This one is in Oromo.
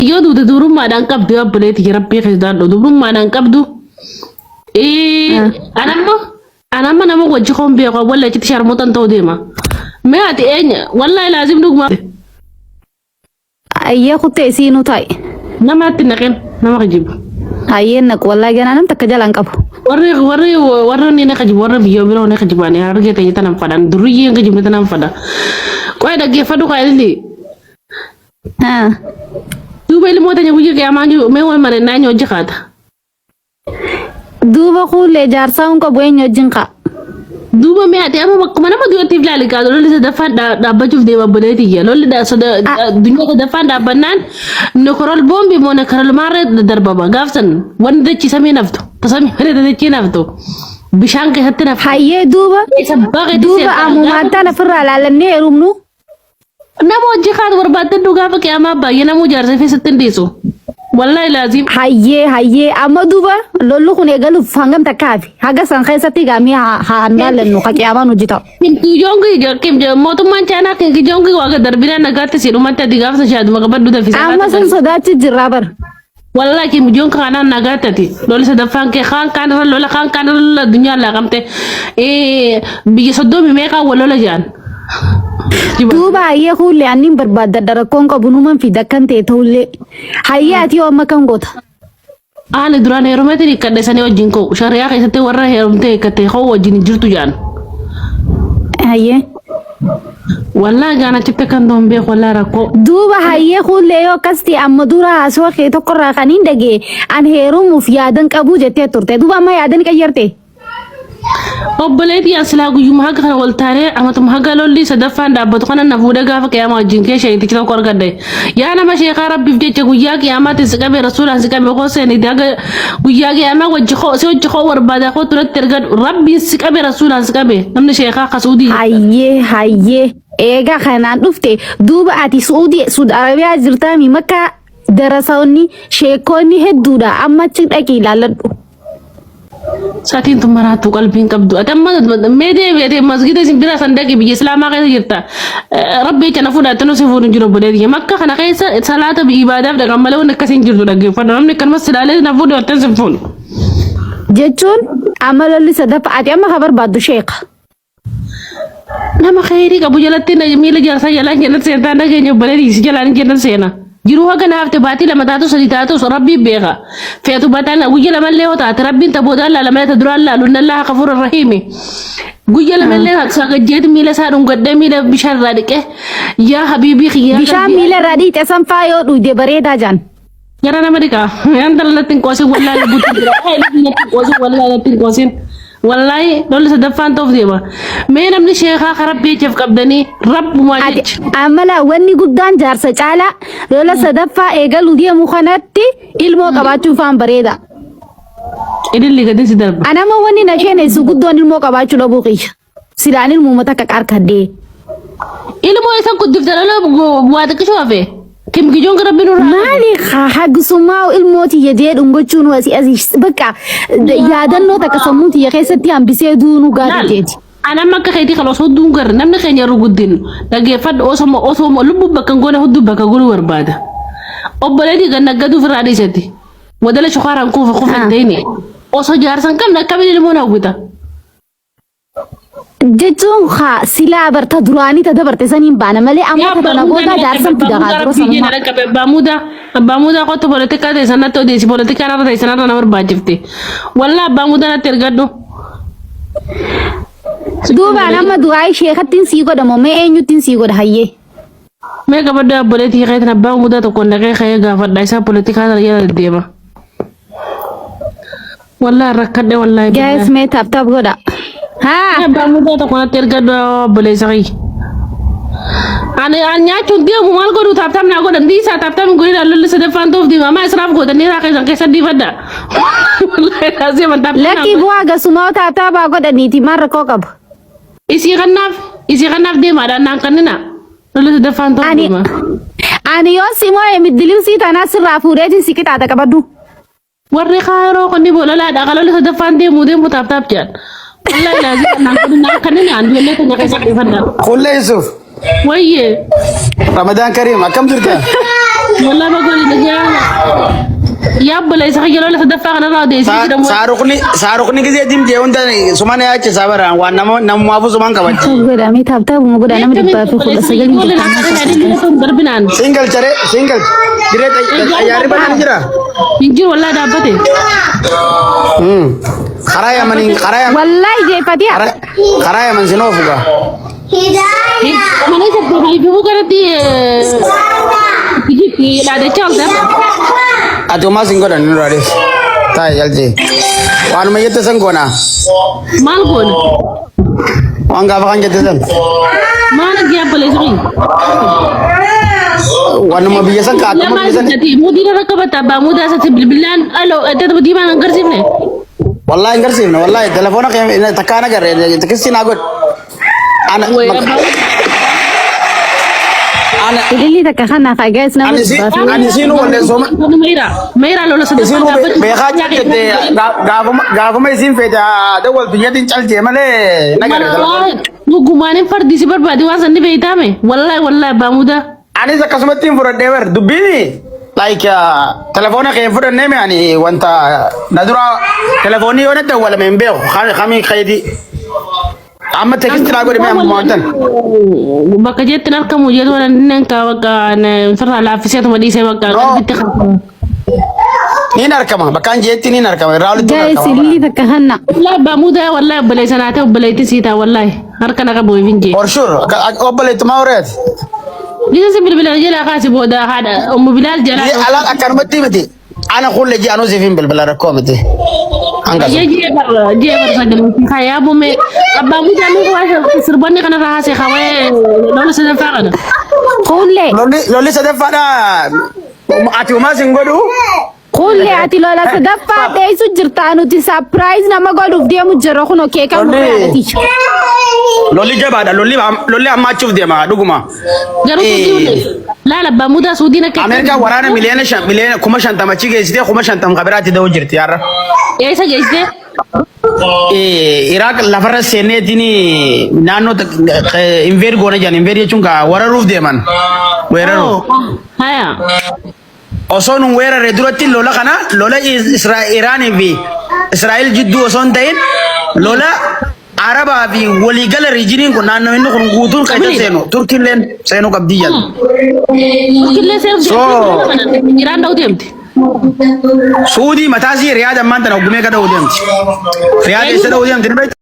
Yoo duute dubrummaadhaan qabdu yaa obboleetti rabbii keessaa dubrummaadhaan qabdu. Anamma anamma nama wajji koon beeku walla achitti sharmuuxan ta'uu deema. Mee ati eenyu wallaahi laazim dhuguma. Ayyee kuttee isiinuu taa'i. Namatti naqin nama kijibu. Ayyeen naqu wallaahi ganaa nam takka jalaan qabu. Warri warri warri ni na kijibu warri biyyoo biroo ni kijibani hargee ta'e tanan fadhan durriyyeen kijibne tanan fadha. Qoy dhaggeeffadhu qaayilli. Haa. Duuba ilmoo teenya guyya qiyaamaa jiru mee wal marennaa eenyu hojii kaata. Duuba kuullee jaarsaa hin qabu eenyu wajjin ka'a. Duuba mee ati amma bakkuma nama du'atti ilaali kaa lolli sadaffaan dhaabbachuuf deema obboleetiyya. Lolli addunyaa sadaffaan dhaabbannaan nekorol boombi moo nekorol maarree darbama gaafsan wanni dachii samii naftu tasamii malee dachii naftu bishaan keessatti naftu. Hayyee duuba Isa baqa duuba ammumaan tana ofirraa laalannee heerumnu. Nama hojii kaatu barbaadde gaafa qiyaamaa baay'ee nama ijaarsa keessatti hin dhiisu. Wallaahi laazim. Hayyee hayyee amma duuba lolli kun eegaluuf hangam takka hafe haga san keessatti gaamii haa laallannu ka qiyaamaan hojii ta'u. Kim Jong Kim mootummaan Chaayinaa Kim Jong waaqa darbinaa nagaatti si dhumatti ati gaafa shaaduma qabadhu dafisa. Amma sun sodaachi jirraa bara. Wallahi Kim Jong kanaan nagaatti ati lolli sadaffaan kee kaan kaan irra lola kaan kaan irra lola addunyaa laaqamte biyya soddomii meeqaan wal lola jedhan. Duuba hayyee kuullee anniin barbaaddadha rakkoon qabu numan fida akkan ta'e ta'ullee. Hayyee ati yoo amma kan goota. Ani duraan heerumeetiin hiikkadhe sanii wajjin koo shari'aa keessatti warra heerumtee hiikkatte koo wajjin hin jirtu jedhan. Hayyee. Wallaahi gaan achitti akkan ta'u hin beeku wallaahi rakkoo. Duuba hayyee kuullee yoo akkas ta'e amma dura haasawaa kee tokkorraa kan hin dhagee an heerumuuf yaadan qabuu jettee turte. Duuba amma yaadan qayyarte. Obboleettii an silaa guyyuma haga kana wal taanee amatuma haga lolli sadaffaan dhaabbatu kana na fuudhee gaafa qiyaamaa wajjin kee sheeyitichi tokko argadhe. Yaa nama sheekaa rabbiif jecha guyyaa qiyaamaatti si qabee rasuulaan si qabee koo seenite haga guyyaa qiyaamaa wajji koo si wajji koo barbaada koo turatti ergadhu rabbiin si qabee rasuulaan si qabee namni sheekaa kasuudii. Hayyee hayyee eegaa kanaan dhufte duuba ati Suudii Suud Arabiyaa jirtaami makka darasoonni sheekonni hedduudha amma achi dhaqii ilaalladhu. Sa'aatiin tun maraattuu qalbiin qabdu. Ati amma mee deebi'ate masgida isin bira san dhaqi biyya islaamaa keessa jirta. Rabbi jecha na fuudhaa itti si fuudhu hin jiru obboleettii. Makka kana keessa salaata ibaadaaf dhaqan malee wanni akkasii hin jirtu dhaggeeffadhu. Namni akkanumas silaalee na fuudhu jettee sin fuudhu. Jechuun amma lolli sadaffaa ati amma ka barbaaddu sheeka. Nama kheyrii qabu jalatti miila jaarsaa jalaan jennat seentaa nageenya obboleettii si jalaan jennat seena. Jiruu haga naafte baatii lama taatu sadi taatus rabbii beeka. Feetu bataan guyya lamallee hoo taate rabbiin ta boodaan laala malee ta duraan laalu inna allaha kafuura rahiimi. Guyya lamallee taatu sagajjeeti miila isaa dhungadhee miila bishaan irraa dhiqee yaa habiibii kiyyaa Bishaan miila irraa dhiixe san faa yoo dhuyde bareedaa jaan. Gara nama dhiqaa. Yaan dhala natti hin qoosin wallaahi lubbuutti jira. Wallaahi natti hin qoosin wallaahi natti hin qoosin. Wallaahi lolli sadaffaan ta'uuf deema. Mee namni sheekaa ka rabbii jechaaf qabdanii rabbumaa Ati jecha. amala wanni guddaan jaarsa caalaa lola sadaffaa eegaluu deemu kanatti ilmoo qabaachuun faan bareeda. Ililli gadi si darba. Anama wanni na sheenessu guddoon ilmoo qabaachuu dhabuu kiyya. Silaan ilmuma takka qarkadhee. Ilmoo isa guddifte lola waa xiqqishoo hafe. Kim gijoon rabbi nurraa. Maali hagusumaa ilmoo tiyya jee dhungachuun asii asii bakka yaadannoo takka sammuu tiyya keessatti hambisee duunuu gaarii jeeti. Ani amma akka keetii kan osoo duun garre namni keenya yeroo guddinu dhaggeeffadhu osoo osoo lubbuu bakka hin goone hudduu bakka godhuu barbaada. Obboleettii kan naggaduuf irraa dhiisatti. Wadala shukaaraan kuufa kufa hin ta'ini. Osoo jaarsan kan akkamiin ilmoon hawwita. Jechuun haa silaa barta duraanii ta dabarte saniin baana malee amma ta tana booda jaarsan fida haa dura sanummaa. Abbaa muudaa abbaa muudaa kottu poolitikaa ta'e sanatti odeessi poolitikaa narra ta'e sanarra na barbaachifte. Wallaa abbaa muudaa natti ergadhu. Duubaan amma du'aa sheekattiin sii godha moo mee eenyuttiin sii godha hayyee. Mee qabaddu obboleettii keetiin abbaa muudaa tokko naqee ka'ee gaafadha isaa poolitikaa sana jala deddeema. Wallaahi rakkadhe wallaahi. Guys mee tap tap godha. Haa Abbaa muudaa tokko natti ergadhu obboleessa kiyya. Ani an nyaachuun deemu maal godhu tap tap naa godhan dhiisaa tap tap hin godhin lolli sadaffaan ta'uuf deema amma israaf godhanii raa keessan keessa dhiifadha. Wallaahi raasee tap tap naa lakkii godhan. bu'aa gasumaa tap tapaa godhaniiti maal rakkoo qabu. Isii kannaaf deemaadhaan naan kannina. Lolli sadaffaan ta'uuf Ani deema. ani yoo simoo middilimsii tanaa sirraa fuudheetiin si qixaaxa qabadhu. Warri kaayiroo kunni bololaadha kan lolli sadaffaan deemu deemu tap tap jedhan. Wallaahi laazim naan godhin naan kannina an ijoollee keenya keessa dhiifadha. Qullee Yusuf, Wayyee. Ramadaan Kareem, akkam jirta? Wallah bagooli nagaa. Yaa obboleessa kiyya lola sadaffaa kanarraa odeessee jira moo. Saaruqni saaruqni gisee dimjee hunda suman yaachisaa bara waan nama namumaafu suman qabachi. Godhamee taaptaabuma godha nama 119 jirtan. Darbinaan. Single charee single diree xayyaarri banaan jira. Hin jiru wallaa dhaabbate. Karaa yamaniin karaa yaman Wallahi jeefatiya. karaa yaman sin oofu gaa. Mana isa ifuu kanatti dhaadachaa olta. Ati homaa sin godhan nurraa dhees. Taa'e jaltee. Waanuma jette san goonaa. Maal goona? Waan gaafa kan jette san. Maal yaa obboleessa kiyya? Waanuma biyya san kaa'atuma Lamaan biyya san. jatti muudii irra qabata abbaa muudaa isatti bilbilaan aloo itti diimaan hin agarsiifne. Wallahi hin garsiifne wallahi telefoona kee takkaa na garre tikistii naa godhi. Ana Way abbaa ana Ililli takka kana guys nama ani si 100. ani siinuu walleessoo Mayra mayra lola sadaffaa isinuu dhaabbachuu. beekaa jette gaafuma gaafuma isin feete dawwaltu jedhin caltee malee na garre telefoona. Gugumaanin fardi si barbaade waan sanni beeytaame wallahi wallahi abbaa muudaa. Anis akkasumatti hin fudhadhee bar dubbiini like telefoona kee hin fudhannee mi ani wanta na dura telefoonni yoo na dawwalame hin beeku kami kami keetii amma tekisti naa godhi mee amma wantan Bakka jettin argamu jedhu inni ka bakka firraa laaffisee tuma dhiisee bakka No. qalbitti qaba. Niin argama bakkaan jeetti niin argama irraa olitti hin Guys argama. ililli takka kana. Wallahi abbaa muudaa wallahi obboleessa naa ta'e obboleettii sii ta'a wallahi harka na qabu hin jee. For sure obboleettumaa horeeti. Lisa si bilbila jalaa kaasi booda haadha ummu Bilaal jalaa. Alaan akkanumatti miti ana kulle ji anuu siif hin bilbila rakkoo miti. Hanga sun. Jee jee bar jee bar sagalee kayaa bume abbaa muudaa nu waa sirboonni kanarraa haasee kawee lola sadaffaa kana. Qullee Lolli lolli sadaffaadha ati homaa sin godhu. qullee ati lola sadaffaa dheessu jirta nuti surprise nama godhuuf deemu jirra kunoo keeka Lolli murraati. lolli jabaadha lolli lolli hammaachuuf deema dhuguma. Garuu suudii laala abbaa muudaa suudiin akka. Ameerikaan waraana miliyoona 5 miliyoona 50,000 achi geessitee 50,000 kabiraatti da'uu jirti yaarra. Eessa geessitee? Iraaq lafarra seenneetiin naannoo invade goona jedhan invade jechuun kaa wararuuf deeman weeraruuf. Haya. Osoo nun weerarre duratti lola kana lola Iraanii fi Israa'el jidduu osoo hin ta'in lola Arabaa fi waliigala regioniin kun naannoo inni kun guutuun kan isa seenu Turkiilleen seenuu qabdii jedhu. Turkiillee seenuu So- Iraan dha'uu deemti. Suudii mataa isii Riyaad ammaan tana hoggumee gad dha'uu deemti. Riyaad eessa dha'uu deemti ni beektaa?